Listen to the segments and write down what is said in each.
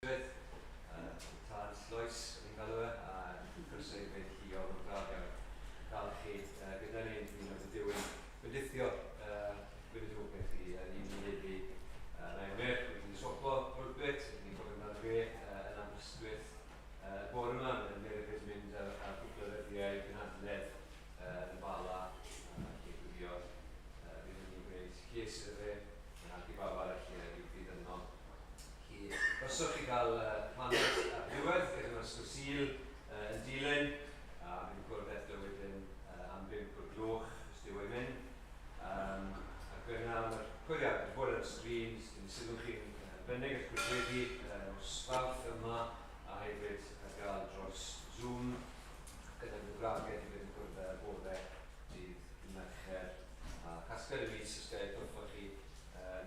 Aberystwyth, Tad Lois, o'n i'n galw e, a croeso i fynd hi o'r braf iawn gael chi gyda ni, ni'n oedd y diwyn bendithio gweinidogaeth chi i ni heddi. Mae Emyr wedi swapo pulpit, ni'n cofio amdano fe yn Aberystwyth y bore yma, mae Emyr hefyd yn mynd ar, ar gwpl o ddyddiau gynhadledd yn y Bala, a lle gwylio fydd ni'n gwneud lles iddo fe, ac i bawb arall fydd yno. Chi, goswch chi gael paned ar ddiwedd gyda nhw'r Ysgol Sul yn dilyn, a fydd yn cwrdd eto wedyn am 5 o'r gloch, os dyw e'n mynd. Ac yna mae'r cwyddiad wedi bod ar y sgrin, dyn sylw chi'n arbennig at gwrdd nos Fawrth yma, a hefyd ar gael dros Zoom, gyda gwragedd hefyd yn cwrdd ar bore dydd Mercher. A casgliad y mis, os gael ei chi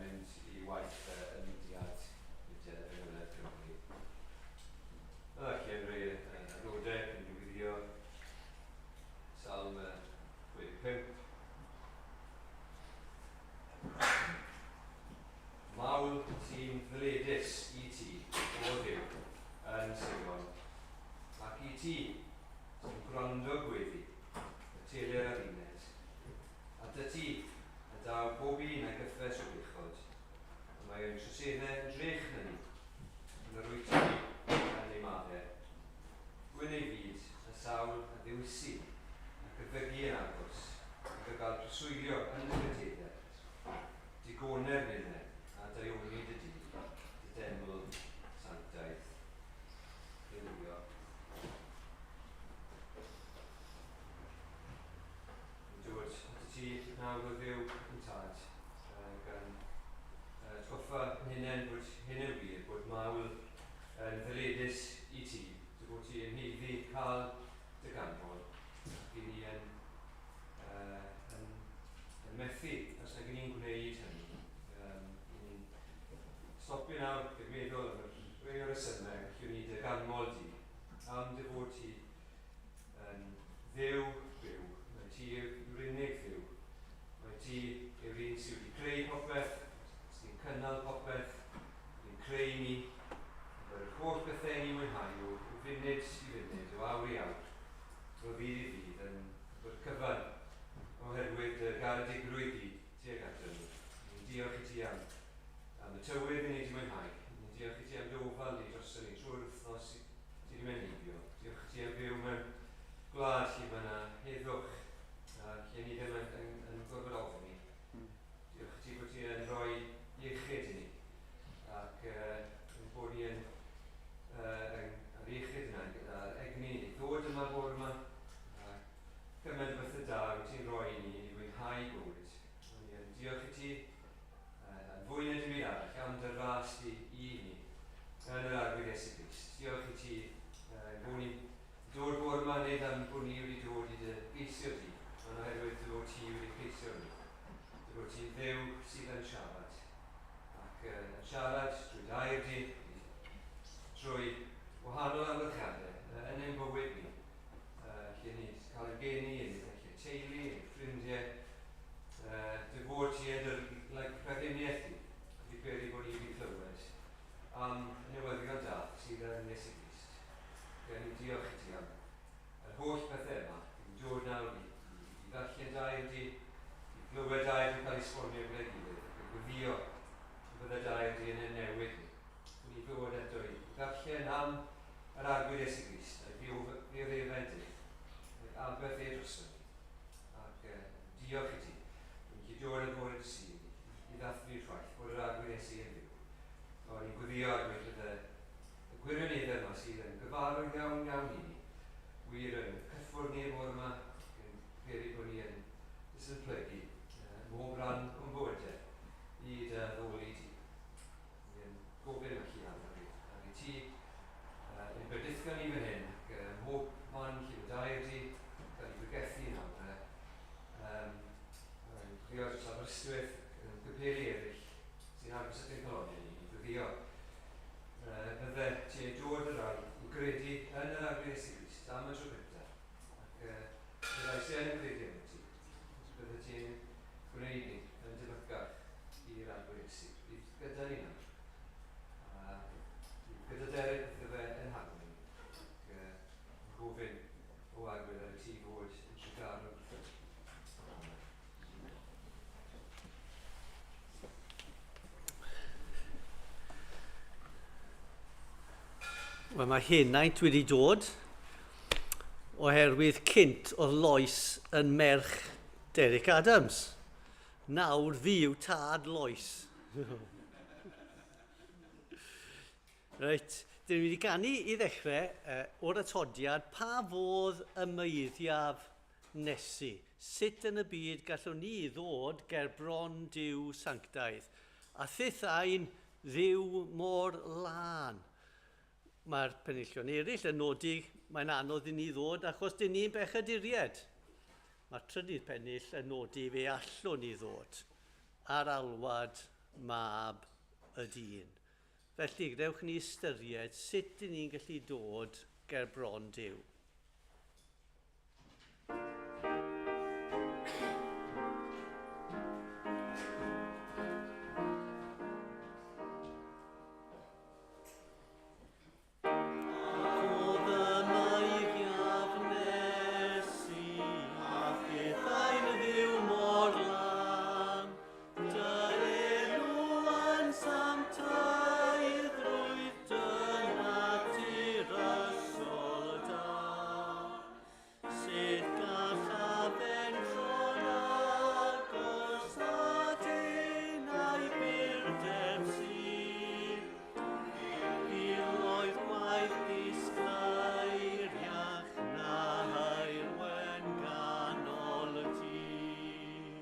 mynd i waith y mudiad, mudiad Efengylau Cymru. Dyna chi am rei adnodau yn diwyddio Salm 65. Mawl sy'n ddyledus i ti, o Dduw, yn Seion, ac i ti sy'n gwrando gweddi, y teler a'r uned. A dy ti, a daw pob un ag yffes o bechod, y mae ein troseddau yn drech na ni, yn yr wyt ti yn ei maddau. Gwyn ei fyd, y sawl a ddewisi, ac y ddygi yn agos, ac y gael preswylio yn dy gyteddau. Digoner ninnau, a daioni dy dŷ, dy deml sanctaidd. Haleluia. Yn dod at y ti nawr o Dduw yn Tad, gan atgoffa yn hunain bod hyn yn wir, bod mawl yn ddyledus i ti, dy fod ti yn haeddu cael dy ganmol, ac i ni yn, uh, yn, yn methu os nag i ni'n gwneud hynny. I ni'n stopio nawr gyda meddwl am y rhai o'r resymau gallwn ni dy ganmol di, am dy fod ti yn Dduw byw. Mae ti yw'r unig Dduw. Mae ti yw'r un sydd wedi creu popeth, sy'n cynnal popeth, wedi'n creu ni. Mae'r holl bethau ni mwynhau o funud i funud, o awr i awr, o ddydd i ddydd, yn bod cyfan oherwydd dy garedigrwydd di tuag ato ni. Ni'n diolch i ti am, am y tywydd i ni wedi mwynhau. Ni'n diolch i ti am dy ofal di drosto ni trwy'r wythnos Ti 'di mynd heibio. Diolch i ti am fyw mewn gwlad lle mae yna heddwch a lle ni ddim yn, yn, yn gorfod ofni. Diolch i ti bod ti yn rhoi iechyd i ni ac yn bod ni yn, yn ar iechyd yna gyda'r egni i ddod yma bore yma a gymaint o bethau da wyt ti'n rhoi i ni i fwynhau bywyd. O'n i yn diolch i ti yn fwy na dim byd arall am dy ras di i ni yn yr Arglwydd Iesu Grist. Diolch i ti bod ni'n dod bore yma, nid am bod ni wedi dod i dy geisio di, ond oherwydd dy fod ti wedi ceisio ni. Dy fod ti'n Dduw sydd yn siarad, ac yn siarad drwy dair di, drwy wahanol amgylchiadau yn ein bywyd ni, lle ni cael ein geni, yn lle teulu, yn ffrindiau, dy fod ti yn dy like, rhagriniaeth di, wedi peri bod ni wedi clywed am y newyddion da sydd yn Iesu Grist. Gen i diolch i ti am yr holl bethau yma. Dwi'n dod nawr i, i, i ddarllen dair di, i glywed dair di cael ei sbonio gyda'i gilydd, ac yn gweddio y bydde dair di yn ein newid ni. Dwi'n i ddod eto i ddarllen am yr Arglwydd Iesu Grist a'i ddioddefent ef, a'i aberth e drosto ni. Ac diolch i ti. Dwi'n gallu dod yn fore dy Sul i ddathlu'r ffaith bod yr Arglwydd Iesu yn fyw. O'n i'n gweddio ar gweddill y, y gwirioneddau yma sydd yn gyfarwydd iawn iawn i ni. Wir yn cyffwrdd ni bore yma, ac yn peri bod ni yn jyst yn plygu mhob rhan o'n bywydau i dy addoli di. Ni'n gofyn felly am ar, ar i ti yn bendithio ni fan hyn, ac mhob man lle mae dair di, cael ei bregethu nawr. Mae'n gwylio dros Aberystwyth ac yn gyperi eraill sy'n agos at ein calonnau ni, i gweddio. Bydde ti ei dod y rai i gredu yn yr Arglwydd Iesu Grist am y tro cyntaf, ac y rai sy'n yn credu yn ti, bydde ti'n gwneud ni yn debycach i'r Arglwydd Iesu. Bydd gyda ni nawr. A bydd gyda dy Wel, mae henaint wedi dod oherwydd cynt oedd Lois yn merch Derek Adams. Nawr fi yw tad Lois. Reit, dyn ni wedi ganu i ddechrau o'r atodiad pa fodd y meiddiaf nesu. Sut yn y byd gallwn ni ddod ger bron Duw sanctaidd? A thithau'n Dduw mor lân. Mae'r penillion eraill yn nodi mae'n anodd i ni ddod achos dyn ni'n bechaduriaid. Mae'r trydydd pennill yn nodi fe allwn ni ddod ar alwad mab y dyn. Felly, gwnewch ni ystyried sut dyn ni'n gallu dod ger bron Duw. Sut gallaf entro'n agos at enau burdeb sydd? Miloedd gwaith disglairiach na heulwen ganol y dydd.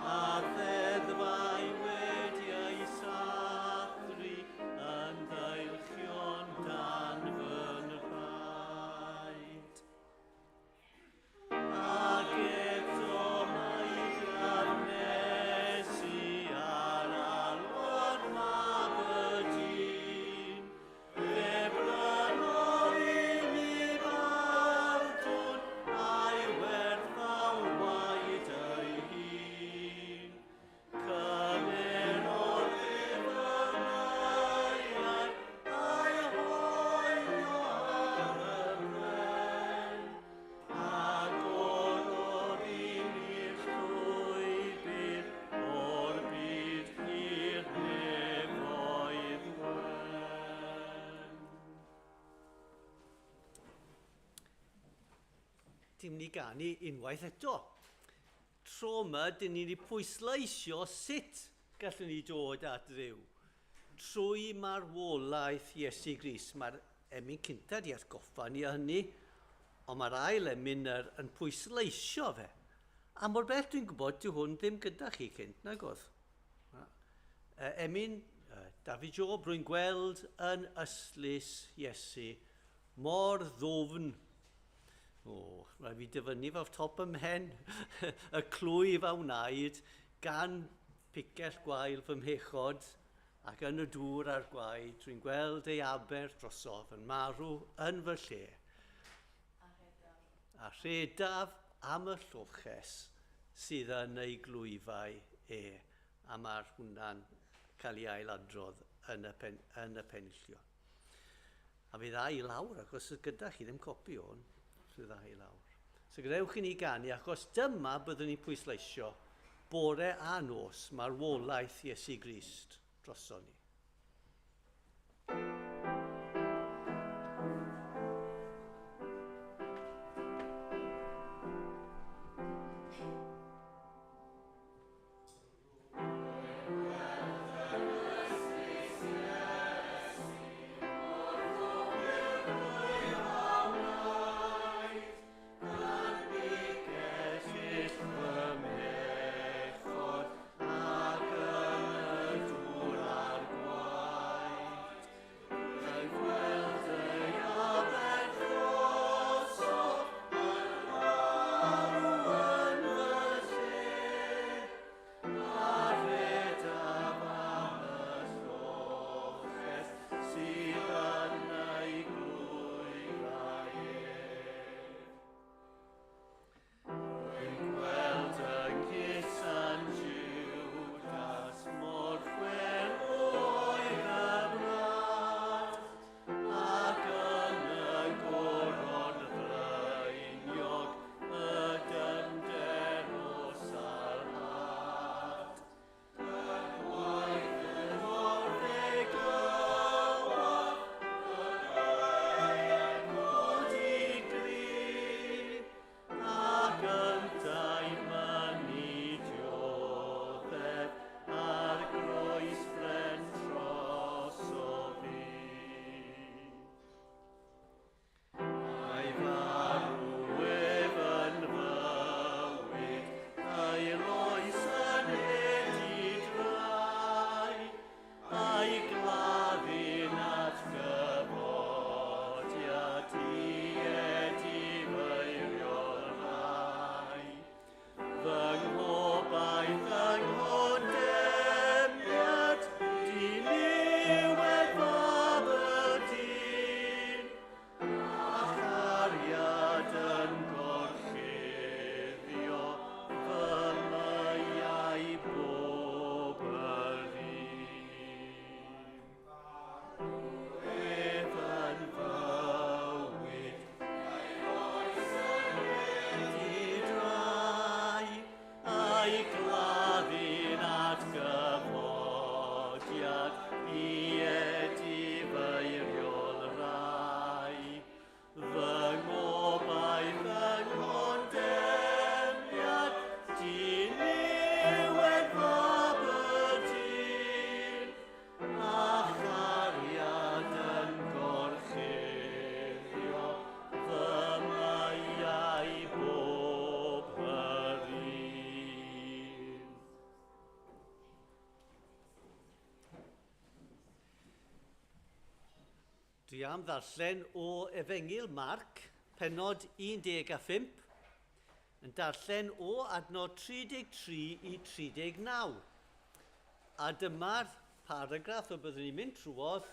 A ddeddfau wedi eu sathru yn ddeilchion dan fy nhraed. Ac eto mae Iarnesu ar alwad mab y dyn. Fe brynodd i mi bardwn a'i werthfawr waed ei hun. Cymerodd ef fy meiau a'i hoelio ar y pren. Agorodd i mi'r llwybr o'r byd i'r nefoedd wen. Ti'n mynd i ganu unwaith eto. Tro yma, dyn ni wedi pwysleisio sut gallwn ni dod at Dduw. Trwy marwolaeth Iesu Grist. Mae'r emyn cynta di atgoffa ni o hynny, ond mae'r ail emyn yr yn pwysleisio fe. A mor bell dwi'n gwybod, dyw hwn ddim gyda chi cynt, nag oedd? Emyn David Job, rwy'n gweld yn ystlys Iesu mor ddwfn. O, rhaid fi dyfynnu fe off top ym mhen y clwyf a wnaed gan picell gwael fy mhechod ac yn y dŵr a'r gwaed rwy'n gweld ei aber drosof yn marw yn fy lle. A rhedaf am y lloches sydd yn ei glwyfau e. A mae'r hwnna'n cael ei ailadrodd yn y, pen, yn y penillion. A fi dda i lawr, achos gyda chi ddim copi o'n, fi dda i lawr. So gadewch i ni ganu, achos dyma byddwn ni'n pwysleisio bore a nos marwolaeth Iesu Grist droson ni. Dwi am ddarllen o Efengyl Marc, pennod 15, yn darllen o adnod 33 i 39. A dyma'r paragraff y byddwn ni'n mynd trwodd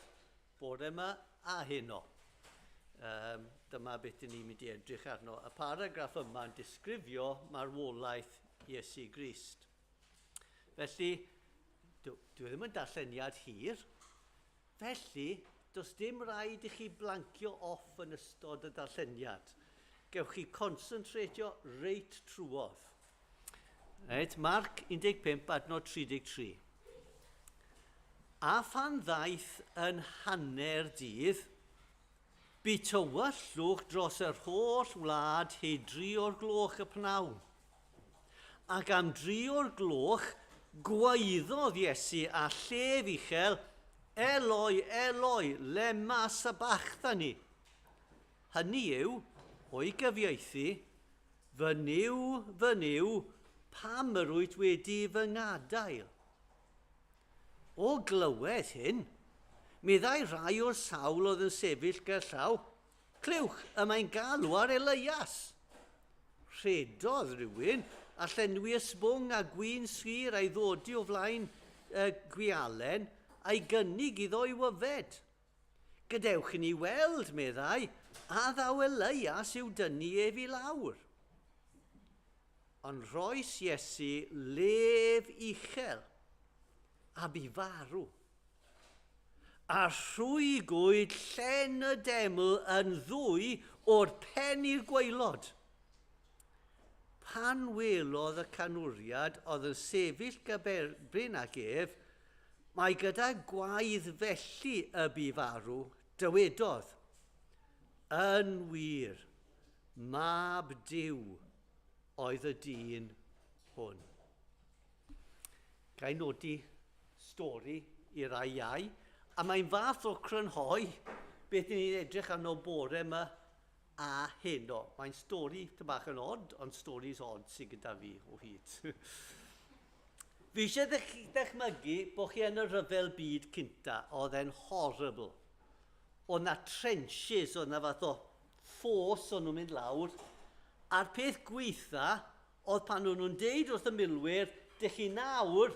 bore yma a heno. Um, dyma beth dyn ni'n mynd i edrych arno. Y paragraff yma'n disgrifio marwolaeth Iesu Grist. Felly, dwi ddim yn darlleniad hir, felly does dim rhaid i chi blancio off yn ystod y darlleniad. Gewch chi concentratio reit trwodd. Reit, Marc 15, adnod 33. A phan ddaeth yn hanner dydd, bu tywyllwch dros yr holl wlad hyd dri o'r gloch y pnawn. Ac am dri o'r gloch, gwaeddodd Iesu â llef uchel, Eloi, Eloi, lema sabachthani? Hynny yw, o'i gyfieithu, Fy Nuw, fy Nuw, pam yr wyt wedi fy ngadael? O glywed hyn, meddai rhai o'r sawl oedd yn sefyll gerllaw, Clywch, y mae'n galw ar Elias. Rhedodd rhywun a llenwi ysbwng a gwin sur a'i ddodi o flaen y gwialen a'i gynnig iddo i'w yfed. Gadewch i ni weld, meddai, a ddaw Elias i'w dynnu ef i lawr. Ond rhoes Iesu lef uchel, a bu farw. A rhwygwyd llen y deml yn ddwy o'r pen i'r gwaelod. Pan welodd y canwriad oedd yn sefyll gyferbyn ag ef, mai gyda gwaedd felly y bu farw, dywedodd, Yn wir, mab Duw oedd y dyn hwn. Ga i nodi stori i rai iau, a mae'n fath o crynhoi beth ni'n edrych arno bore yma a heno. Mae'n stori tyn bach yn odd, ond stories odd sydd gyda fi o hyd. Fi eisiau ddechmygu bod chi yn y rhyfel byd cynta, oedd e'n horrible. Oedd na trenches, oedd na fath o ffos o'n nhw'n mynd lawr, a'r peth gweitha oedd pan o'n nhw'n deud wrth y milwyr, dych chi nawr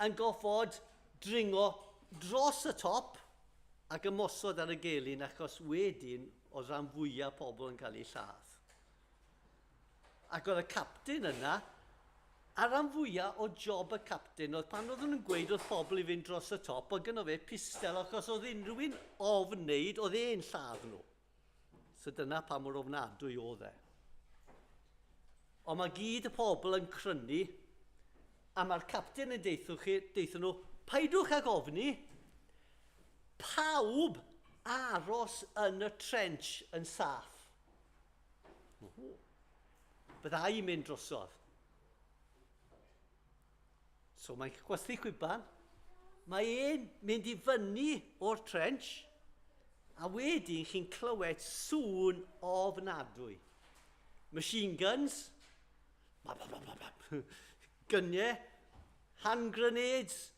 yn goffod dringo dros y top ac ymosod ar y gelyn achos wedyn oedd rhan fwyaf pobl yn cael eu lladd. Ac oedd y captain yna, a rhan fwyaf o job y captain oedd pan oedden nhw'n gweud wrth pobl i fynd dros y top, oedd gynno fe pistel achos oedd unrhyw un ofn wneud, oedd e'n lladd nhw. So dyna pa mor ofnadwy oedd e. Ond mae gyd y pobl yn crynu, a mae'r capten yn deitho chi, deitho nhw, paidwch ag ofni, pawb aros yn y trench yn saff. Bydda i'n mynd drosodd. So mae'n chwythu chwiban. Mae e'n mynd i fyny o'r trench, a wedyn chi'n clywed sŵn ofnadwy. Machine guns, bap, bap, bap, bap, gyniau, hand grenades,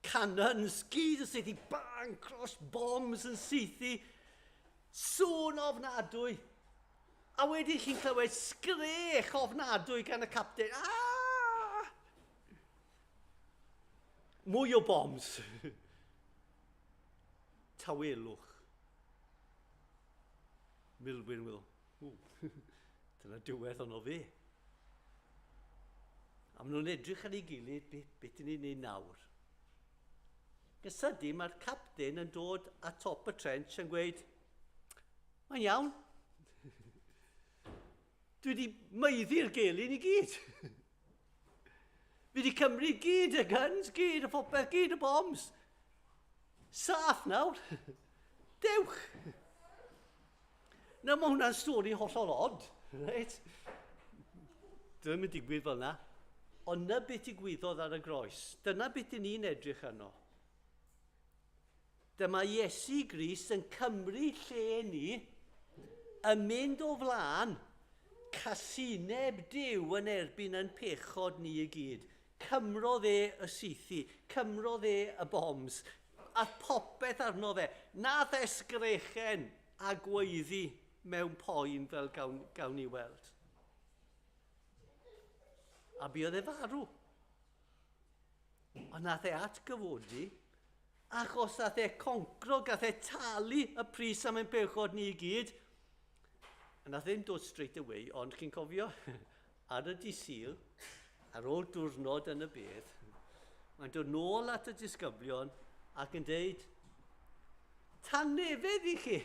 cannons, gyd yn saethu, bang, cross, bombs yn saethu, sŵn ofnadwy. A wedyn chi'n clywed sgrech ofnadwy gan y capten. Ah! Mwy o bombs. Tawelwch. Milwyr yn meddwl, dyna diwedd ono fe. A maen nhw'n edrych ar ei gilydd, be, beth dyn ni'n neud nawr? Yn sydyn, mae'r capten yn dod at top y trench yn gweud, mae'n iawn. Dwi wedi maeddu'r gelyn i gyd. Fi wedi cymryd gyd y guns, gyd y phopeth, gyd y bombs. Saff nawr. Dewch. Nawr mae hwnna'n stori hollol odd, reit? Dyna ddim yn digwydd fel yna. Ond na beth digwyddodd ar y groes. Dyna beth dyn ni'n edrych arno. Dyma Iesu Grist yn cymryd lle ni, yn mynd o flaen casineb Duw yn erbyn yn pechod ni i gyd. Cymrodd e y saethu, cymrodd e y bombs. A popeth arno fe. Nath e sgrechen a gweiddi mewn poen fel gawn, gawn ni weld. A buodd e farw. Ond nath e atgyfodi, achos nath e concro, gath e talu y pris am ein pechod ni i gyd. A nath e ddim dod straight away, ond chi'n cofio, ar y dydd Sul, ar ôl diwrnod yn y bedd, mae'n dod nôl at y disgyblion ac yn deud, tangnefedd i chi.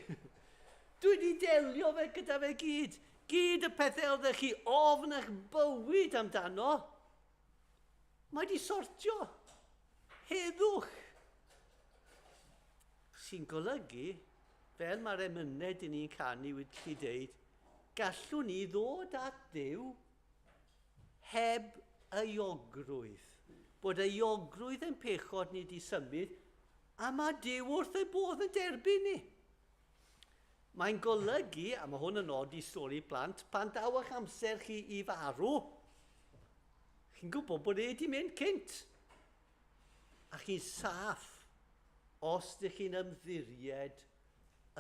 Dwi wedi delio fe gyda fe gyd. Gyd y pethau oeddech chi ofn eich bywyd amdano. Mae wedi sortio. Heddwch. Sy'n golygu, fel mae'r emynau dyn ni'n canu wedi deud, gallwn ni ddod at Dduw heb euogrwydd. Bod euogrwydd yn pechod ni wedi symud, a mae Duw wrth ei bodd yn derbyn ni. Mae'n golygu, a mae hwn yn nod i stori plant, pan daw eich amser chi i farw, chi'n gwybod bod e wedi mynd cynt. A chi'n saff os ydych chi'n ymddiried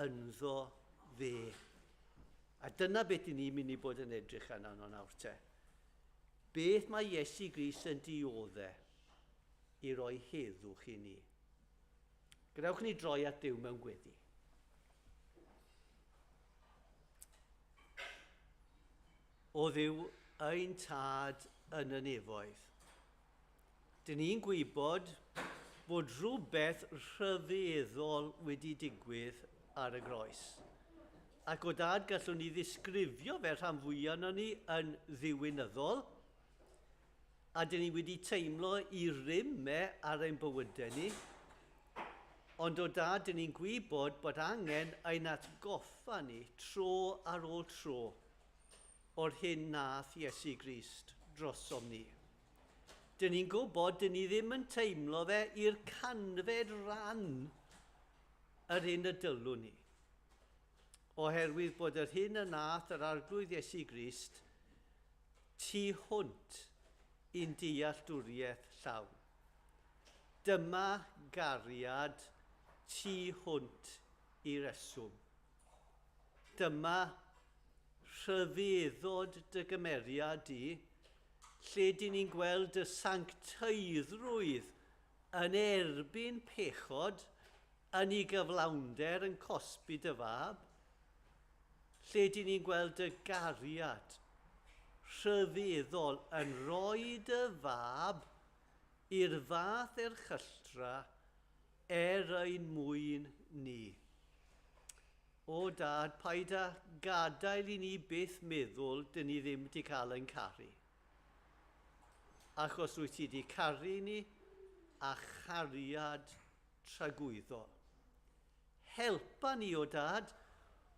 ynddo fe. A dyna beth i ni'n mynd i bod yn edrych arno nawr te. Beth mae Iesu Grist yn diodde i roi heddwch i ni? Gadewch ni droi at Dduw mewn gweddi. O Dduw, ein tad yn y nefoedd. Dyn ni'n gwybod bod rhywbeth rhyfeddol wedi digwydd ar y groes. Ac o dad gallwn ni ddisgrifio fe rhan fwyaf ohonon ni yn ddiwinyddol, a dyn ni wedi teimlo i rym e ar ein bywydau ni, ond o dad dyn ni'n gwybod bod angen ein atgoffa ni tro ar ôl tro o'r hyn nath Iesu Grist drosom ni. Dyn ni'n gwybod dyn ni ddim yn teimlo fe i'r canfed ran yr hyn y dylwn ni. Oherwydd bod yr hyn y nath yr Arglwydd Iesu Grist tu hwnt i'n dealltwriaeth llawn. Dyma gariad tu hwnt i reswm. Dyma rhyfeddod dy gymeriad di, lle dyn ni'n gweld dy sancteiddrwydd yn erbyn pechod yn ei gyflawnder yn cosbi dy fab, lle dyn ni'n gweld dy gariad rhyfeddol yn rhoi dy fab i'r fath erchylltra er ein mwyn ni. O dad, paid â gadael i ni byth meddwl dyn ni ddim wedi cael ein caru. Achos rwyt ti wedi caru ni a chariad tragwyddol. Helpa ni, o dad,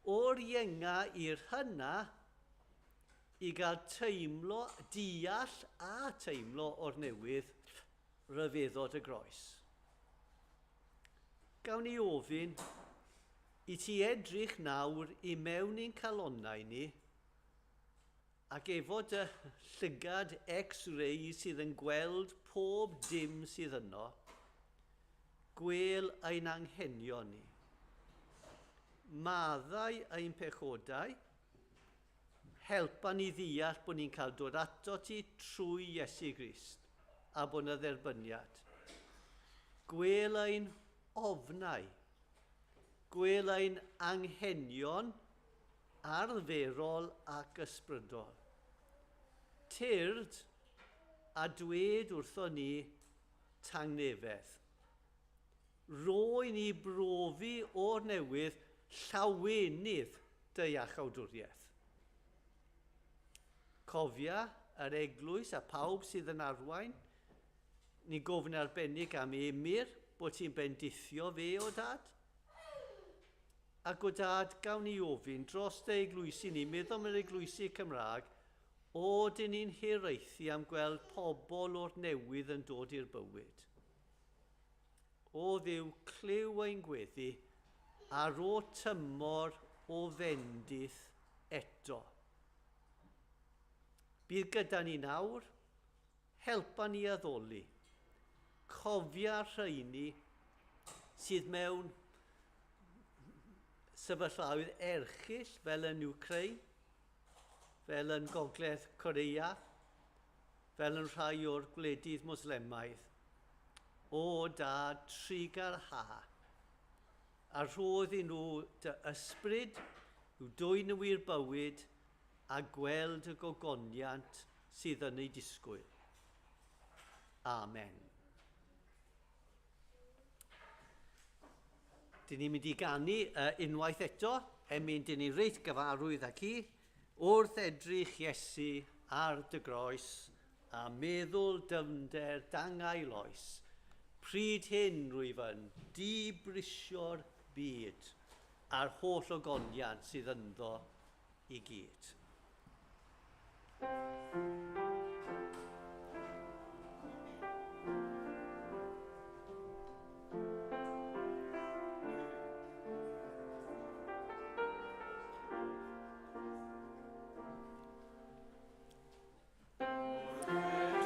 o'r ienga i'r hyna i gael teimlo, deall a teimlo o'r newydd ryfeddod y groes. Gawn ni ofyn i ti edrych nawr i mewn i'n calonnau ni ac efo dy llygad X-ray sydd yn gweld pob dim sydd yno, gwel ein anghenion ni. Maddau ein pechodau, helpa ni ddeall bod ni'n cael dod ato ti trwy Iesu Grist a bod yna dderbyniad. Gwel ein ofnau, gwel ein anghenion arferol ac ysbrydol. Tyrd a dwed wrtho ni tangnefedd. Rho i ni brofi o'r newydd llawenydd dy iachawdwriaeth. Cofia yr eglwys a pawb sydd yn arwain. Ni'n gofyn arbennig am Emyr, bod ti'n bendithio fe o dad. Ac o dad, gawn ni ofyn dros dy eglwysi ni, meddwl am yr eglwysi Cymraeg, o, dyn ni'n hiraethu am gweld pobl o'r newydd yn dod i'r bywyd. O Dduw, clyw ein gweddi, a rho tymor o fendith eto. Bydd gyda ni nawr, helpa ni addoli. Cofia rheini sydd mewn sefyllfaoedd erchyll fel yn Ukraine, fel yn Gogledd Corea, fel yn rhai o'r gwledydd Moslemaidd. O dad trugar ha, a rhodd i nhw dy ysbryd i'w dwyn yn wir bywyd a gweld y gogoniant sydd yn ei disgwyl. Amen. Dyn ni'n mynd i ganu uh, unwaith eto, emyn dyn ni reit gyfarwydd ag hi, wrth edrych Iesu ar dy groes a meddwl dyfnder dangail oes, pryd hyn rwyf yn dibrisio'r byd a'r holl ogoniant sydd ynddo i gyd.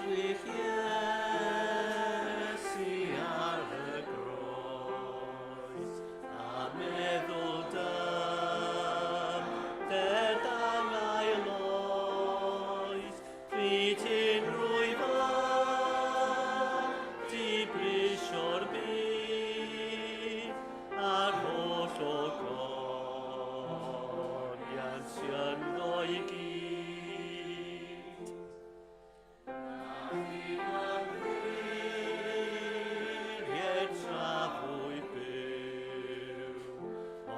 Edrych Iesu ar y groes, a meddwl dyfnder dangail oes, pryd hyn rwyf ar dibrisio'r byd, a'r holl ogoniant sy ynddo i gyd.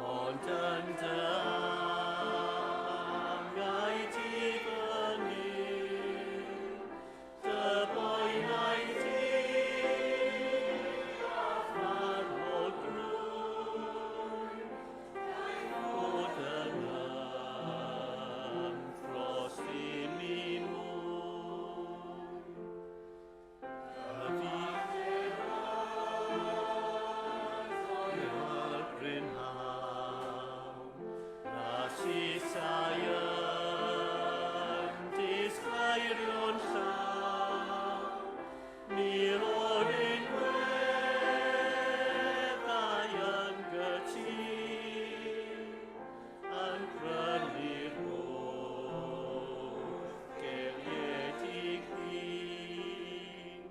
Ond yn dy angau ti fyny, dy boenau di a farwogrwydd, fod yn ymffrost i mi mwy. Y fi Brynhawn, rasusau yn disglairio'n llawn, mil o'r unweddau yn gytûn, yn prynu'r holl geliedig ddyn.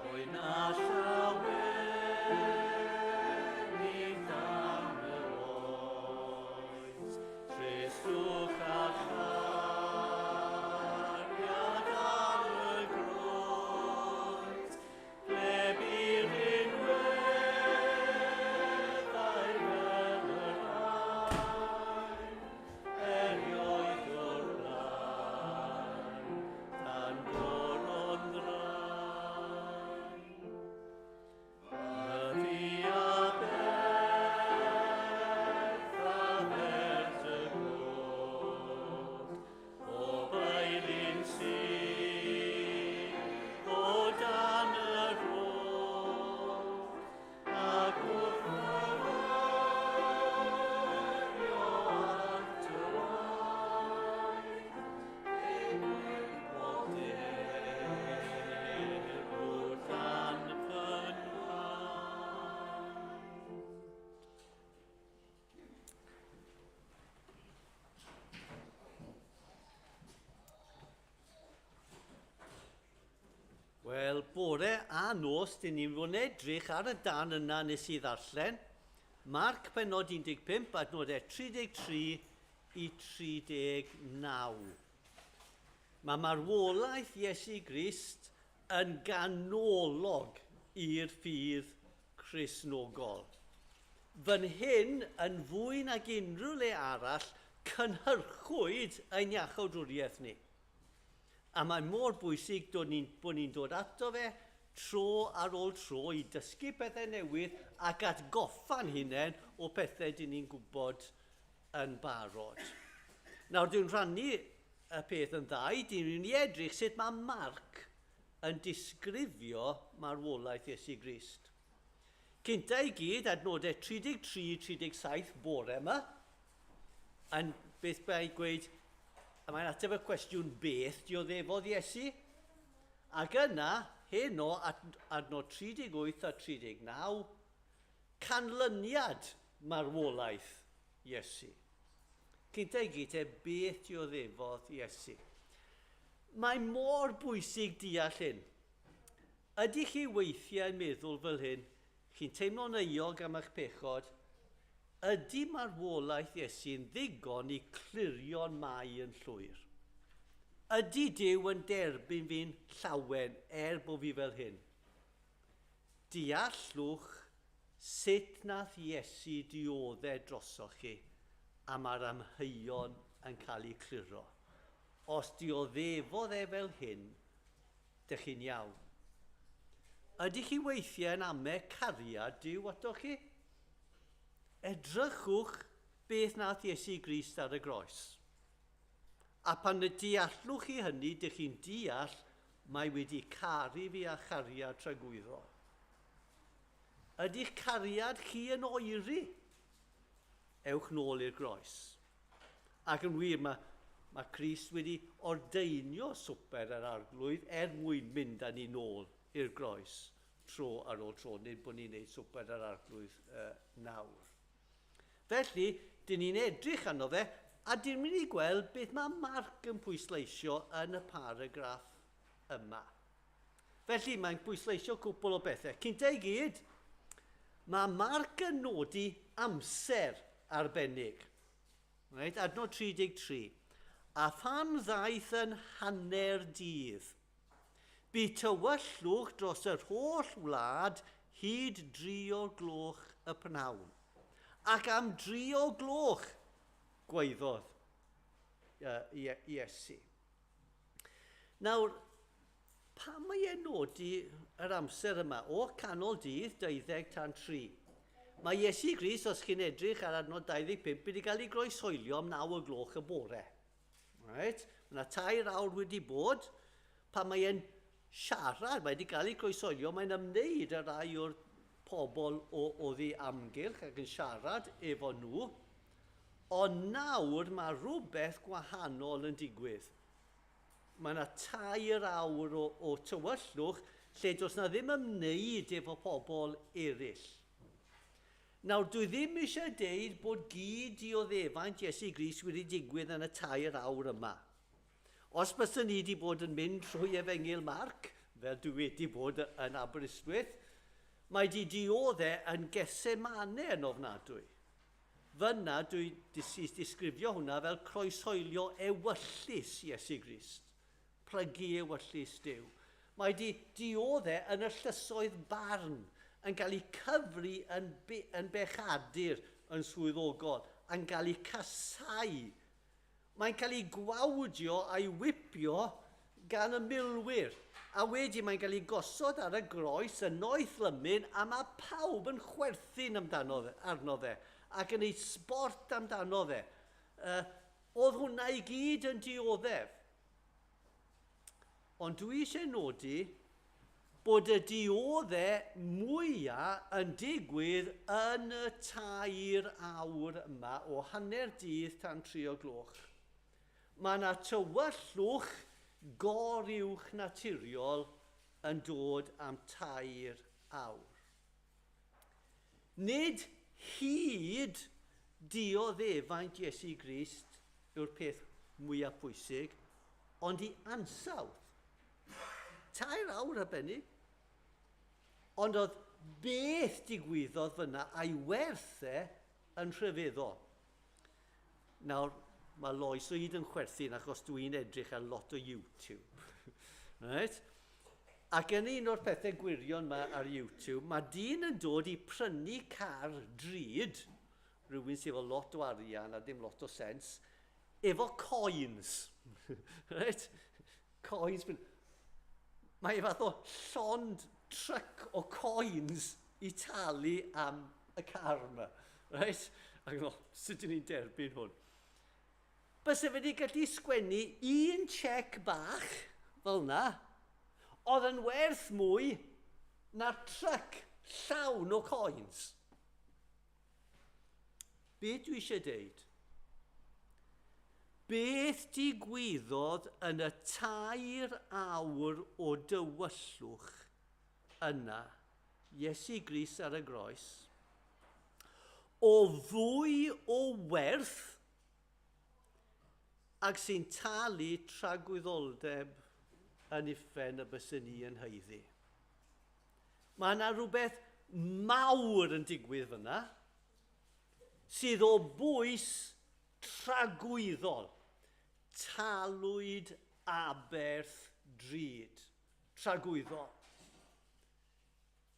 O'i na llawenydd dan yr oes, tristwch a chariad ar y groes, ble bu'r unweddau fel yr ain, erioed o'r blaen, dan goron ddrain. Myfi a berth a bert y god, pob aelyn sydd o dan y rhod, ac wrth fyfyrio ar dy waith, pob derw dan fy nhraed. Wel, bore a nos, dyn ni'n fod yn edrych ar y dan yna nes i ddarllen. Marc penod 15, adnodau 33 i 39. Mae marwolaeth Iesu Grist yn ganolog i'r ffydd Cristnogol. Fan hyn, yn fwy nag unrhyw le arall, cynhyrchwyd ein iachawdwriaeth ni. A mae mor bwysig dod ni, bod ni'n dod ato fe tro ar ôl tro i dysgu pethau newydd ac atgoffa'n hunain o pethau dyn ni'n gwybod yn barod. Nawr, dwi'n rhannu y peth yn ddau, dyn ni'n edrych sut mae Marc yn disgrifio marwolaeth Iesu Grist. Cynta i gyd, adnodau 33-37 bore yma, yn beth mae'n gweud, mae'n ateb y cwestiwn beth dioddefodd Iesu, ac yna, heno, adnod 38 a 39, canlyniad marwolaeth Iesu. Cynta i gyd te, beth dioddefodd Iesu? Mae mor bwysig deall hyn. Ydych chi weithiau yn meddwl fel hyn, chi'n teimlo'n euog am eich pechod, ydy marwolaeth Iesu'n ddigon i clirio'n mai yn llwyr? Ydy Duw yn derbyn fi'n llawen er bod fi fel hyn? Deallwch sut nath Iesu diodde drosoch chi a mae'r amheuon yn cael eu cliro. Os dioddefodd e fel hyn, dych chi'n iawn. Ydych chi weithiau yn ame cariad Duw atoch chi? Edrychwch beth nath Iesu Grist ar y groes. A pan y deallwch chi hynny, dych chi'n deall mae wedi caru fi â chariad tragwyddol. Ydy'ch cariad chi yn oeri? Ewch nôl i'r groes. Ac yn wir, mae, mae Crist wedi ordeinio swper yr arglwydd er mwyn mynd â ni nôl i'r groes tro ar ôl tro, nid bod ni'n neud swper yr arglwydd uh, nawr. Felly, dyn ni'n edrych arno fe, a dyn mynd i gweld beth mae Mark yn pwysleisio yn y paragraff yma. Felly, mae'n pwysleisio cwpl o bethau. Cynta i gyd, mae Mark yn nodi amser arbennig. Right, adnod 33. A phan ddaeth yn hanner dydd, bu tywyllwch dros yr holl wlad hyd dri o'r gloch y prynhawn. Ac am dri o gloch, gwaeddodd Iesu. Nawr, pam mae e'n nodi yr amser yma? O canol dydd, 20 tan 3. Mae Iesu Grist, os chi'n edrych ar adnod 25, wedi cael ei groeshoelio am 9 o gloch y bore. Right? Mae yna tair awr wedi bod pan mae e'n siarad, mae wedi cael ei croeshoelio, mae'n ymwneud â rai o'r pobl o, oddi amgylch ac yn siarad efo nhw. Ond nawr mae rhywbeth gwahanol yn digwydd. Mae yna tair awr o, o tywyllwch lle does na ddim ymwneud efo pobl eraill. Nawr, dwi ddim eisiau deud bod gyd dioddefaint Iesu Grist wedi digwydd yn y tair awr yma. Os byswn ni wedi bod yn mynd trwy Efengyl Marc, fel dwi wedi bod yn Aberystwyth, mae di diodde yn Gethsemane yn ofnadwy. Fyna dwi disgrifio hwnna fel croeshoelio ewyllys Iesu Grist, plygu ewyllys Duw. Mae di diodde yn y llysoedd barn, yn cael ei cyfri yn, be, yn bechadur yn swyddogol, yn cael ei casau. Mae'n cael ei gwawdio a'i wipio gan y milwyr, a wedi mae'n cael ei gosod ar y groes yn noeth lymyn a mae pawb yn chwerthin amdano fe, arno fe ac yn ei sbort amdano fe. Uh, oedd hwnna i gyd yn dioddef. Ond dwi eisiau nodi bod y diodde mwyaf yn digwydd yn y tair awr yma o hanner dydd tan tri o gloch. Mae yna tywyllwch goruwch naturiol yn dod am tair awr. Nid hyd dioddefaint Iesu Grist yw'r peth mwyaf pwysig, ond i ansawdd. Tair awr arbennig. Ond oedd beth digwyddodd fyna a'i werth e yn rhyfeddol. Nawr, mae Lois o hyd yn chwerthin achos dwi'n edrych ar lot o YouTube. Right? Ac yn un o'r pethau gwirion yma ar YouTube, mae dyn yn dod i prynu car drud, rhywun sydd efo lot o arian a dim lot o sens, efo coins. Right? Coins. Mae e fath o llond truck o coins i talu am y car yma. Right? Ac yn meddwl, sut dyn ni'n derbyn hwn? Byse fe wedi gallu sgwennu un check bach fel yna, oedd yn werth mwy na'r truck llawn o coins. Be dwi eisiau deud? Beth digwyddodd yn y 3 awr o dywyllwch yna, Iesu Grist ar y groes, o fwy o werth ag sy'n talu tragwyddoldeb yn uffern y byswn ni yn haeddu? Mae yna rhywbeth mawr yn digwydd fyna sydd o bwys tragwyddol. Talwyd aberth drud. Tragwyddol.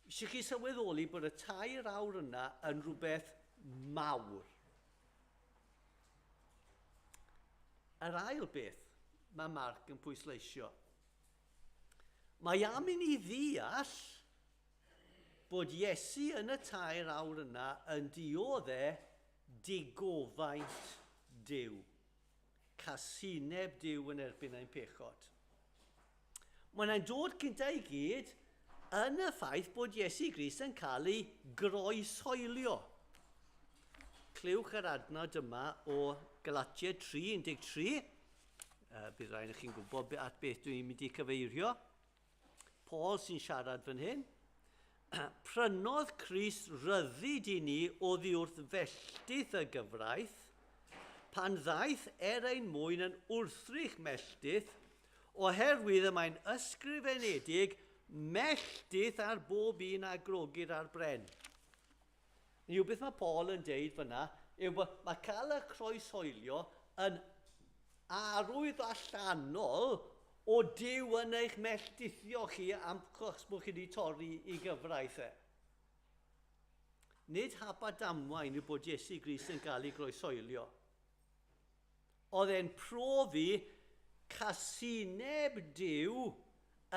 Eisiau chi sylweddoli bod y 3 awr yna yn rhywbeth mawr. Yr ail beth mae Mark yn pwysleisio. Mae am i ni ddeall bod Iesu yn y 3 awr yna yn diodde digofaint Duw. Casineb Duw yn erbyn ein pechod. Mae'n dod cynta i gyd yn y ffaith bod Iesu Grist yn cael ei groeshoelio. Clywch yr adnod yma o Galatiaid 3:13. Bydd rhaid i chi'n gwybod at beth dwi'n mynd i cyfeirio. Paul sy'n siarad fan hyn. Prynodd Crist ryddid i ni oddi wrth felltith y gyfraith, pan ddaeth er ein mwyn yn wrthrych melltith, oherwydd y mae'n ysgrifenedig melltith ar bob un a grogir ar bren. Yw beth mae Paul yn deud fyna yw bod mae cael y croeshoelio yn arwydd allanol o Duw yn eich melltithio chi am achos bod chi wedi torri i gyfraith e. Nid hap a damwain yw bod Iesu Grist yn cael ei groeshoelio. Oedd e'n profi casineb Duw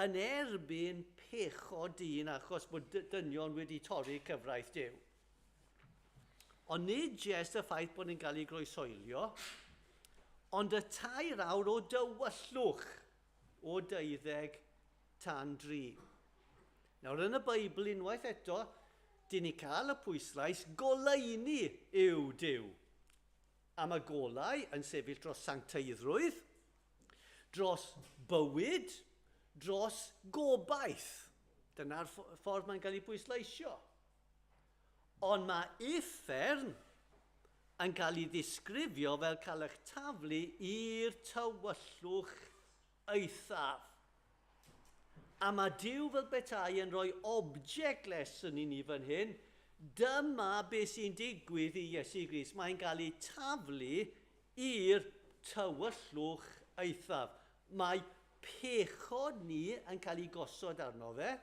yn erbyn pechod dyn achos bod dynion wedi torri cyfraith Duw. Ond nid jest y ffaith bod ni'n cael ei groeshoelio, ond y 3 awr o dywyllwch o 12 tan 3. Nawr yn y Beibl unwaith eto, dyn ni cael y pwyslais goleuni yw Duw. A mae golau yn sefyll dros sancteiddrwydd, dros bywyd, dros gobaith. Dyna'r ffordd mae'n cael ei bwysleisio. Ond mae uffern yn cael ei ddisgrifio fel cael eich taflu i'r tywyllwch eithaf. A mae Duw fel petai yn rhoi object lesson i ni fan hyn. Dyma beth sy'n digwydd i Iesu Grist. Mae'n cael ei taflu i'r tywyllwch eithaf. Mae pechod ni yn cael ei gosod arno fe.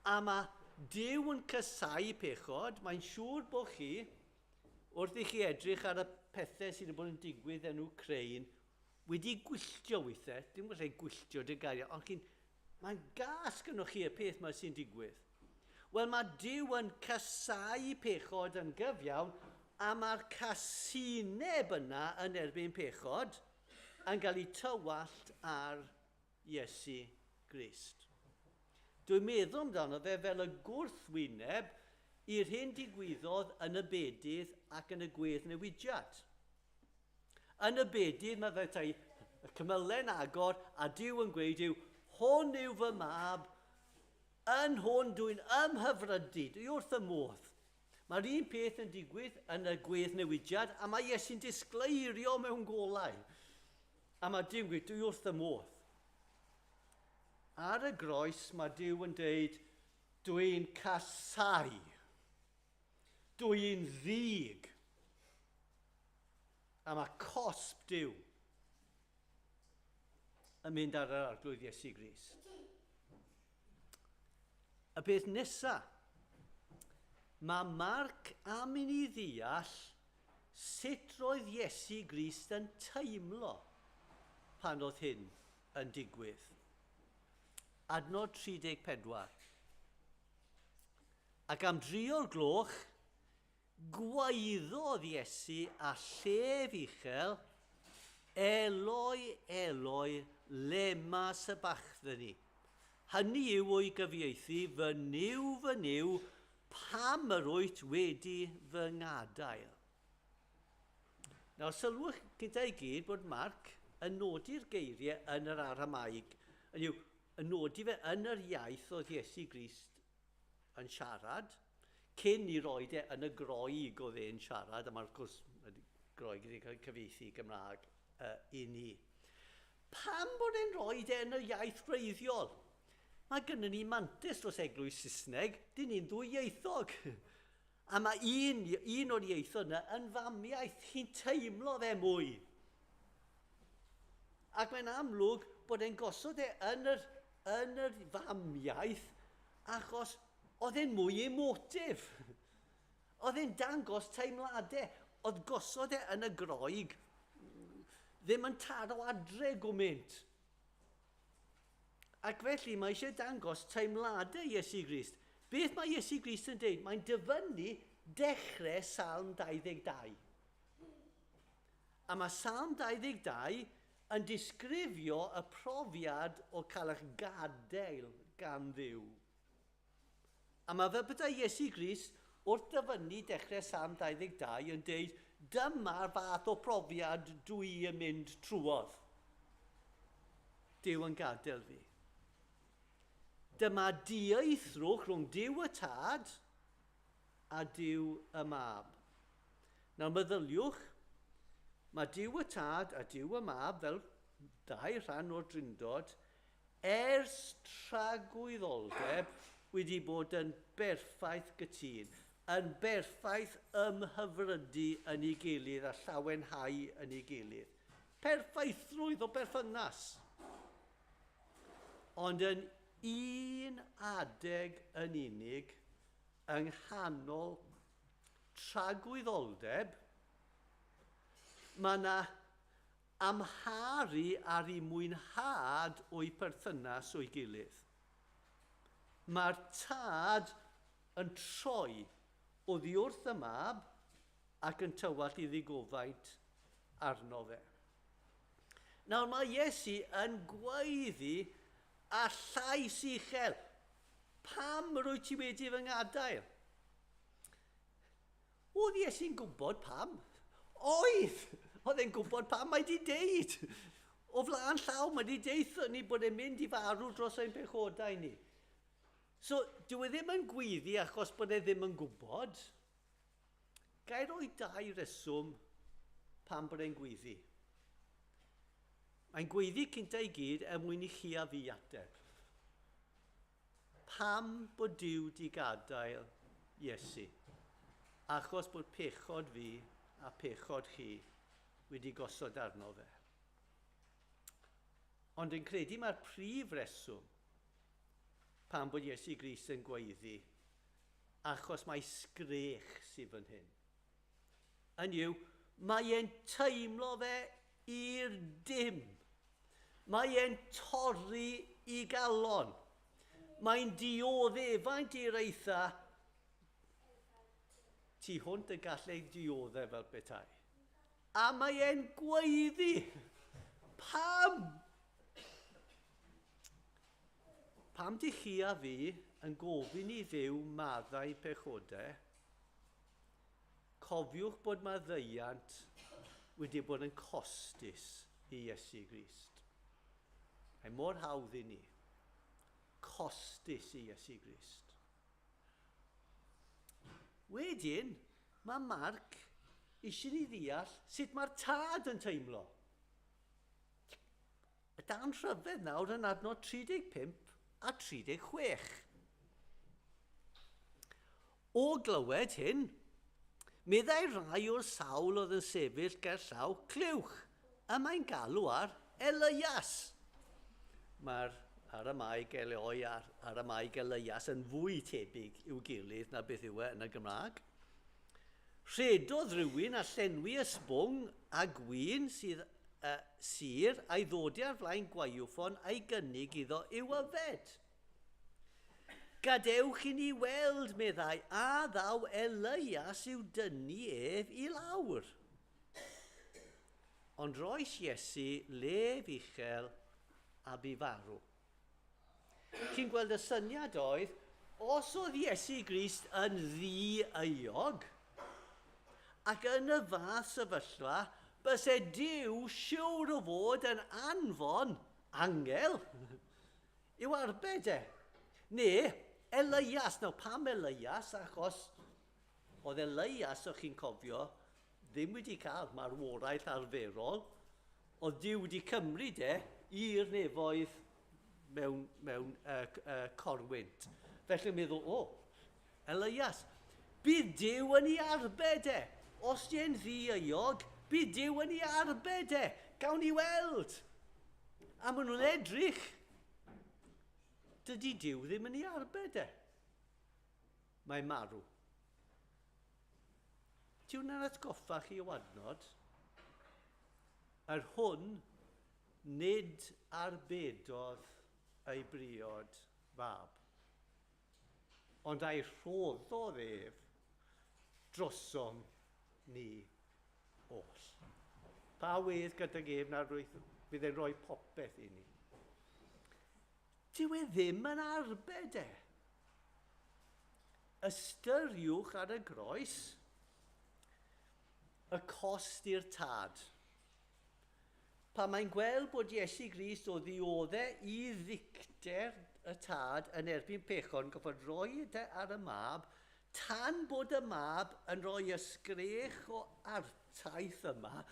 A mae Duw yn casáu pechod. Mae'n siŵr bod chi, wrth i chi edrych ar y pethau sydd wedi bod yn digwydd yn Wcráin, wedi gwylltio weithiau, dim yn rhaid gwylltio dy gairiau, ond chi'n, mae'n gas gynnwch chi y peth yma sy'n digwydd. Wel, mae Duw yn casáu pechod yn gyfiawn, a mae'r casineb yna yn erbyn pechod yn cael ei tywallt ar Iesu Grist. Dwi'n meddwl amdano fe fel y gwrthwyneb i'r hyn digwyddodd yn y bedydd ac yn y gweddnewidiad. Yn y bedydd mae fe tai y cymylen agor a Duw yn gweud yw, hwn yw fy mab, yn hwn dwi'n ymhyfrydu, dwi wrth y modd. Mae'r un peth yn digwydd yn y gweddnewidiad a mae Iesu'n disgleirio mewn golau. A mae Duw'n gweud, dwi wrth y modd. Ar y groes mae Duw yn deud, dwi'n casau. Dwi'n ddig. A mae cosb Duw yn mynd ar yr Arglwydd Iesu Grist. Y peth nesa, mae Marc am i ni ddeall sut roedd Iesu Grist yn teimlo pan oedd hyn yn digwydd. Adnod 34. Ac am dri o'r gloch, gwaeddodd Iesu â llef uchel, Eloi, Eloi, lema sabachthani. Hynny yw o'i gyfieithu, Fy Nuw, fy Nuw, pam yr wyt wedi fy ngadael? Nawr, sylwch gyda'i gyd bod Marc yn nodi'r geiriau yn yr Aramaeg, yn yw, yn nodi fe yn yr iaith oedd Iesu Grist yn siarad, cyn i roed e yn y Groeg oedd e'n siarad, a mae'r wrth gwrs, Groeg wedi cael cyfieithu i Gymraeg i ni. Pam bod e'n rhoi e yn y iaith wreiddiol? Mae gynnon ni mantais dros eglwys Saesneg, dyn ni'n ddwyieithog. A mae un, un o'r ieithoedd yna yn famiaith, chi'n teimlo fe mwy. Ac mae'n amlwg bod e'n gosod e yn yr, yn yr famiaith achos oedd e'n mwy emotif. Oedd e'n dangos teimladau. Oedd gosod e yn y Groeg ddim yn taro adre gwmynt. Ac felly mae eisiau dangos teimladau Iesu Grist. Beth mae Iesu Grist yn deud? Mae'n dyfynnu dechrau Salm 22. A mae Salm 22 yn disgrifio y profiad o cael eich gadael gan Dduw. A mae fel petai Iesu Grist wrth dyfynnu dechrau Salm 22 yn deud, dyma'r fath o profiad dwi yn mynd trwodd. Duw yn gadael fi. Dyma dieithrwch rhwng Duw y Tad a Duw y Mab. Nawr meddyliwch, mae Duw y Tad a Duw y Mab fel dau rhan o'r Drindod ers tragwyddoldeb wedi bod yn berffaith gytûn, yn berffaith ymhyfrydu yn ei gilydd a llawenhau yn ei gilydd. Perffaithrwydd o berthynas. Ond yn un adeg yn unig, yng nghanol tragwyddoldeb, mae yna amharu ar eu mwynhad o'u perthynas o'i gilydd. Mae'r tad yn troi oddi wrth y mab ac yn tywallt ei ddigofaint arno fe. Nawr mae Iesu yn gweiddi â llais uchel, Pam rwyt ti wedi fy ngadael? Oedd Iesu'n gwybod pam? Oedd! Oedd e'n gwybod pam mae di deud. O flaen llaw mae di deitho ni bod e'n mynd i farw dros ein pechodau ni. So, dyw e ddim yn gwyddi achos bod e ddim yn gwybod. Ga i roi dau reswm pam bod e'n gwyddi. Mae'n gweiddi cynta i gyd er mwyn i chi a fi ateb. Pam bod Duw di gadael Iesu? Achos bod pechod fi a pechod chi wedi gosod arno fe. Ond yn credu mae'r prif reswm pam bod Iesu Grist yn gweiddi, achos mae sgrech sydd fan hyn. Yn yw, mae e'n teimlo fe i'r dim. Mae e'n torri i galon. Mae'n dioddefaint i'r eitha tu hwnt y gall ei dioddef fel petai. A mae e'n gweiddi. Pam? Pam di chi a fi yn gofyn i Dduw maddau pechodau? Cofiwch bod maddeuant wedi bod yn costus i Iesu Grist. Mae mor hawdd i ni. Costus i Iesu Grist. Wedyn, mae Marc eisiau ni ddeall sut mae'r tad yn teimlo. Y darn rhyfedd nawr yn adnod 35 a 36. O glywed hyn, meddai rhai o'r sawl oedd yn sefyll gerllaw, Clywch, y mae'n galw ar Elias. Mae'r Aramaeg Eloi a'r Aramaeg Elias yn fwy tebyg i'w gilydd na beth yw e yn y Gymraeg. Rhedodd rhywun a llenwi ysbwng a gwin sydd Sir, a'i ddodi ar flaen gwaywffon a'i gynnig iddo i'w yfed. Gadewch i ni weld, meddai, a ddaw Elias i'w dynnu ef i lawr. Ond roes Iesu lef uchel a bu farw. Chi'n gweld y syniad oedd, os oedd Iesu Grist yn ddi-euog, ac yn y fath sefyllfa, byse Duw siwr o fod yn anfon angel i'w arbed e. Neu Elias. Nawr, pam Elias? Achos oedd Elias, o'ch chi'n cofio, ddim wedi cael marwolaeth arferol. Oedd Duw wedi cymryd e i'r nefoedd mewn corwynt. Felly meddwl, o, Elias, bydd Duw yn ei arbed e. Os di e'n ddi-euog, bydd Duw yn ei arbed e. Gawn ni weld. A maen nhw'n edrych. Dydy Duw ddim yn ei arbed e. Mae'n marw. Ti hwnna'n atgoffa chi o adnod? Yr hwn nid arbedodd ei briod fab, ond a'i rhoddodd ef drosom ni oll. Pa wedd gydag ef na fydd e'n rhoi popeth i ni? Dyw e ddim yn arbed e. Ystyriwch ar y groes y cost i'r tad. Pan mae'n gweld bod Iesu Grist o ddiodde i ddicter y tad yn erbyn pechod yn gorfod rhoi e ar y mab, tan bod y mab yn rhoi y sgrech o artaith yma,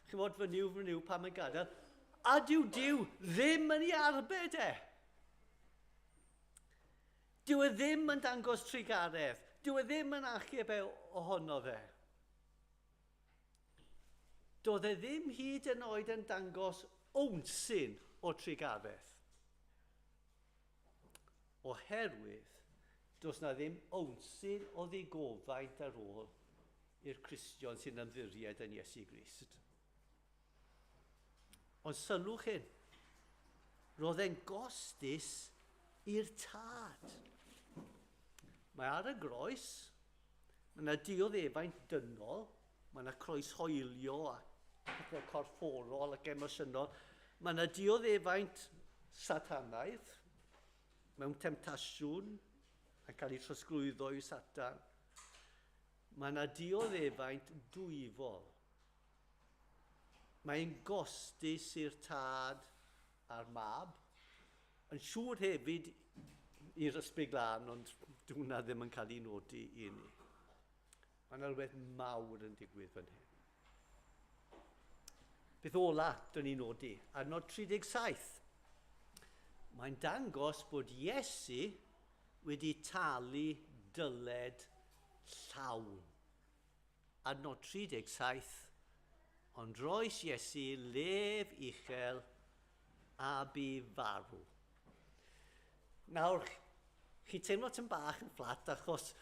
chymod, fy Nuw, fy Nuw, pam yn gadael, a dyw Duw ddim yn ei arbed e. Dyw e ddim yn dangos trugaredd. Dyw e ddim yn achub e ohono fe. Doedd e ddim hyd yn oed yn dangos ownsyn o trugaredd. Oherwydd, does na ddim ownsyn o ddigofaint ar ôl i'r Cristion sy'n ymddiried yn Iesu Grist. Ond sylwch hyn, roedd e'n gostus i'r tad. Mae ar y groes, mae yna dioddefaint dynol, mae yna croeshoelio a pethau corfforol ac emosiynol, mae yna dioddefaint satanaidd mewn temtasiwn yn cael ei trosglwyddo i Satan. Mae yna dioddefaint dwyfol. Mae'n gostus i'r tad a'r mab. Yn siŵr hefyd i'r Ysbryd Glân, ond dyw hwnna ddim yn cael ei nodi i ni. Mae yna rhywbeth mawr yn digwydd fan hyn. Beth ola dyn ni'n nodi? Adnod 37. Mae'n dangos bod Iesu wedi talu dyled llawn. Adnod 37, Ond roes Iesu lef uchel a bu farw. Nawr, chi teimlo tyn bach yn fflat achos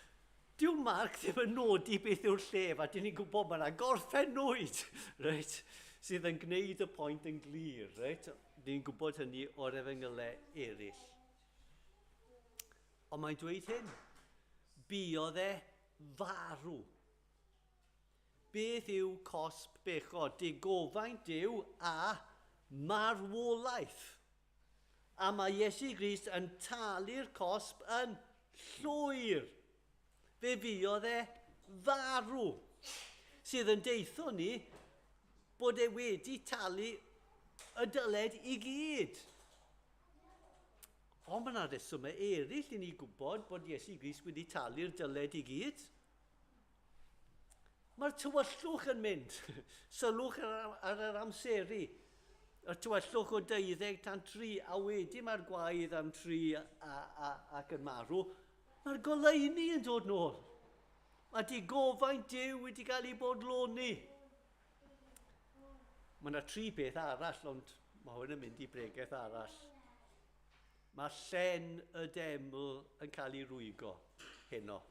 dyw Mark ddim yn nodi beth yw'r llef a dyn ni'n gwybod mae yna gorffennwyd, reit, sydd yn gwneud y pwynt yn glir, reit? Dyn ni'n gwybod hynny o'r efengylau eraill. Ond mae'n dweud hyn, buodd e farw. Beth yw cosb bechod? Digofaint Duw a marwolaeth. A mae Iesu Grist yn talu'r cosb yn llwyr. Fe fuodd e farw. Sydd yn deitho ni bod e wedi talu y dyled i gyd. Ond mae yna resymau eraill i ni gwybod bod Iesu Grist wedi talu'r dyled i gyd. Mae'r tywyllwch yn mynd. Sylwch ar yr amseru. Y tywyllwch o 12 tan 3, a wedi mae'r gwaedd am 3 ac yn marw. Mae'r goleuni yn dod nôl. Mae digofaint Duw wedi cael ei bodloni. Mae yna tri beth arall, ond mae hwn yn mynd i bregeth arall. Mae llen y deml yn cael ei rwygo heno.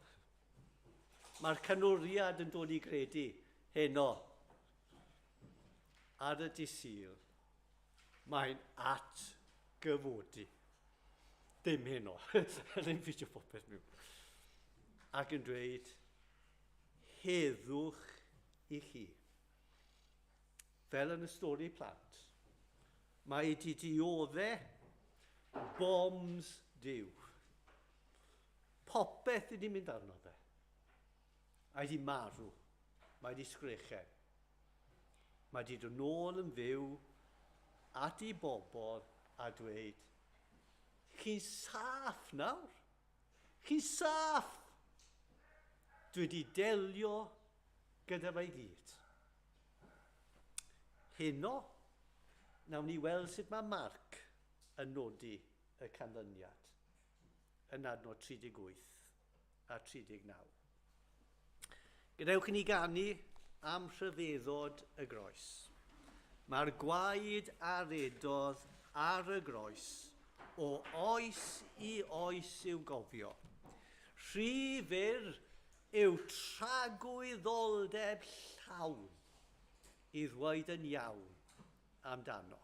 Mae'r canwriad yn dod i gredu heno. ar y dydd Sul, mae'n atgyfodi. Dim heno, ddim ffitio popeth mewn. Ac yn dweud, heddwch i chi. Fel yn y stori plant, mae di diodde bombs Duw. Popeth wedi mynd arno fe. Mae di marw. Mae di sgrechen. Mae di dod nôl yn fyw at ei bobl a dweud, chi'n saff nawr. Chi'n saff. Dwi wedi delio gyda fe i gyd. Heno, nawn ni weld sut mae Mark yn nodi y canlyniad yn adnod 38 a 39. Gadewch i ni ganu am rhyfeddod y groes. Mae'r gwaed a redodd ar y groes o oes i oes i'w gofio. Rhy fyr yw tragwyddoldeb llawn i ddweud yn iawn amdano.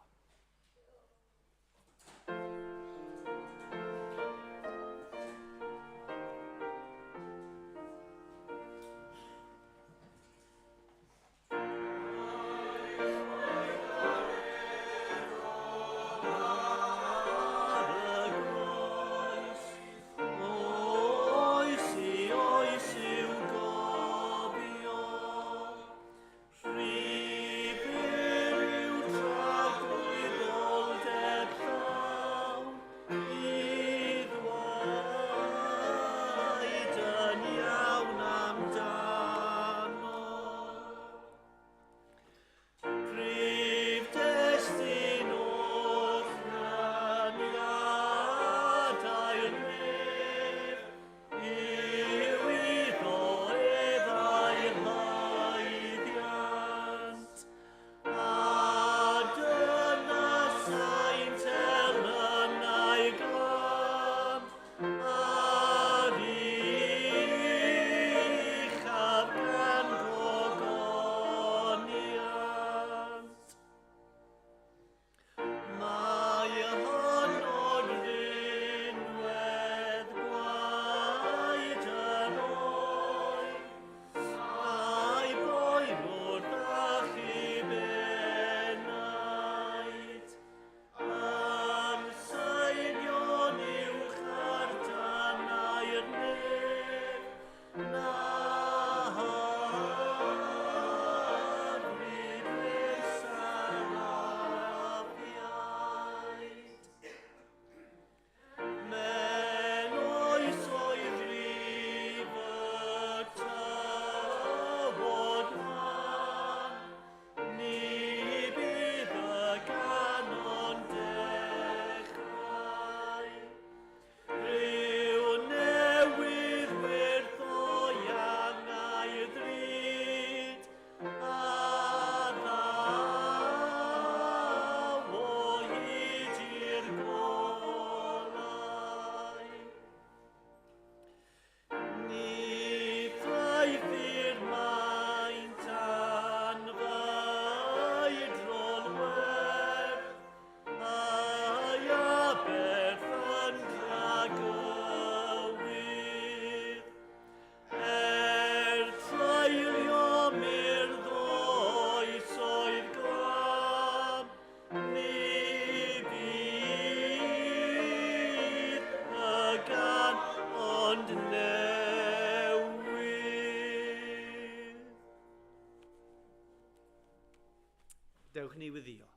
Dewch ni wyddio.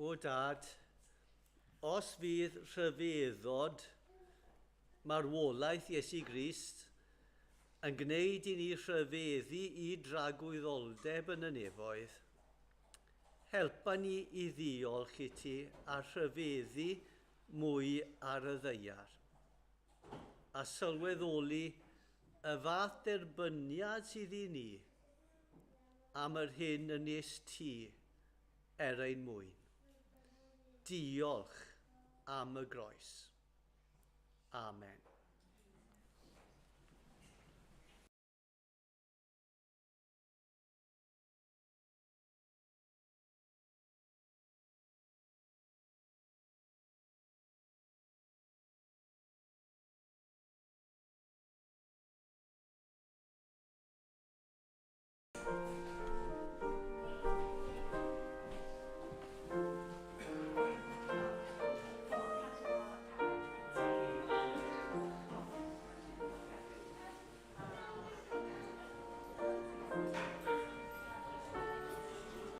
O dad, os fydd rhyfeddod marwolaeth Iesu Grist yn gwneud i ni rhyfeddu i dragwyddoldeb yn y nefoedd, helpa ni i ddiolch i ti a rhyfeddu mwy ar y ddaear, a sylweddoli y fath derbyniad sydd i ni am yr hyn y nes ti er ein mwyn. Diolch am y groes. Amen.